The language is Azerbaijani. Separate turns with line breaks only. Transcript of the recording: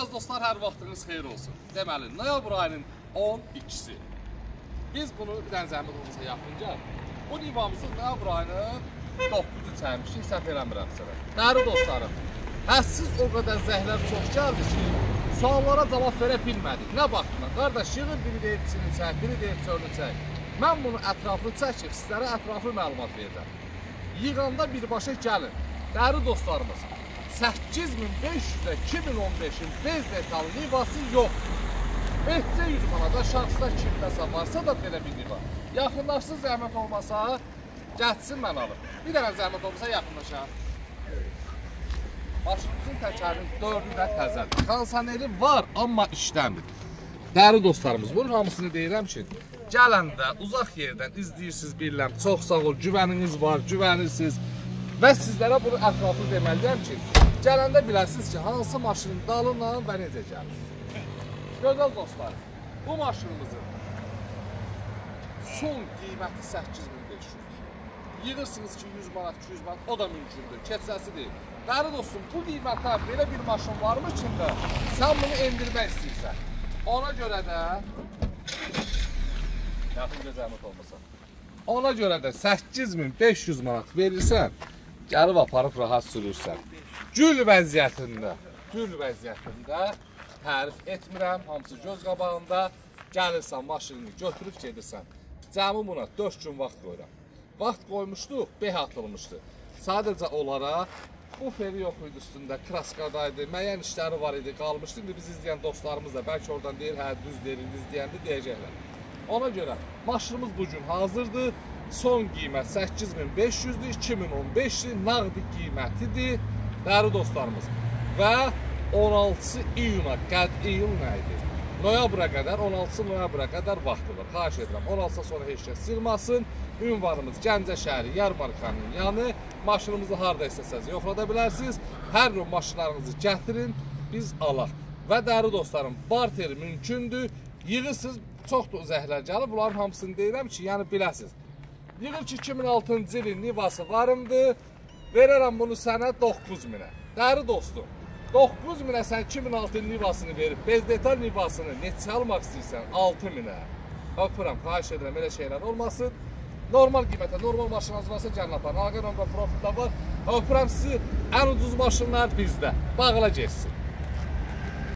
Əziz dostlar, hər vaxtınız xeyir olsun. Deməli, noyabr ayının 12-si. Biz bunu bir dənə zəhmət olmasa yaxınca, bu Nivamızı noyabr ayının 9-u çəkmişik, səhv eləmirəm sənə. Dəyərli dostlarım, hədsiz o qədər zəhlər çox gəldi ki, suallara cavab verə bilmədik. Nə baxımdan? Qardaş, yığın, biri deyir çini çək, biri deyir çölünü çək. Mən bunu ətraflı çəkib, sizlərə ətraflı məlumat verirəm. Yığanda birbaşa gəlin. Dəyərli dostlarımız, 8500-ə 2015-in bez detallı Nivası yoxdur. Etcə 100 manata şəxsdə kimdəsə varsa da belə bir Niva. Yaxınlaşsın, zəhmət olmasa, gəlsin mən alım. Bir dənə zəhmət olmasa yaxınlaşaq. Maşınımızın təkərinin 4-ü də təzədir. Kondisioneri var, amma işləmir. Dəyərli dostlarımız, bunun hamısını deyirəm ki, gələndə uzaq yerdən izləyirsiniz bilirəm, çox sağ ol, güvəniniz var, güvənirsiniz. Və sizlərə bunu ətraflı deməliyəm ki, gələndə biləsiniz ki, hansı maşının dalına və necə gəlir. Gözəl dostlar, bu maşınımızın son qiyməti 8500. Yığırsınız ki, 100 manat, 200 manat, o da mümkündür, keçəsi deyil. Dəyərli dostum, bu qiymətə belə bir maşın varmı ki, sən bunu endirmək istəyirsən. Ona görə də, yaxınca zəhmət olmasa, ona görə də 8500 manat verirsən, gəlib aparıb rahat sürürsən. Gül vəziyyətində, gül vəziyyətində tərif etmirəm, hamısı göz qabağında, gəlirsən maşını götürüb gedirsən. Cəmi buna 4 gün vaxt qoyuram. Vaxt qoymuşduq, beh atılmışdı. Sadəcə olaraq bu feri yox idi üstündə, kraskadaydı, müəyyən işləri var idi, qalmışdı. İndi bizi izləyən dostlarımız da bəlkə oradan deyir, hə düz deyir, indi izləyəndə deyəcəklər. Ona görə maşınımız bugün hazırdır. Son qiymət 8500-dür, 2015-dir, nağdi qiymətidir, dəyərli dostlarımız. Və 16 iyuna qədər, iyun nə idi? Noyabra qədər, 16 noyabra qədər vaxtı var. Xahiş edirəm, 16 sonra heç kəs yığmasın. Ünvanımız Gəncə şəhəri, Yarmarkanın yanı. Maşınımızı harda istəsəniz yoxlada bilərsiniz. Hər gün maşınlarınızı gətirin, biz alaq. Və dəyərli dostlarım, barter mümkündür. Yığırsınız, çoxdur zəhlər gəlir. Bunların hamısını deyirəm ki, yəni biləsiniz. Yığır ki, 2006-cı ilin Nivası varımdır. Verərəm bunu sənə 9000-ə. Dəyərli dostum, 9000-ə sən 2006 Nivasını verib, bez detal Nivasını neçə almaq istəyirsən? 6000-ə. Öpürəm, xahiş edirəm, elə şeylər olmasın. Normal qiymətə, normal maşınınız varsa gəlin aparın. Əlaqə nömrə profildə var. Öpürəm sizi, ən ucuz maşınlar bizdə. Bağla getsin.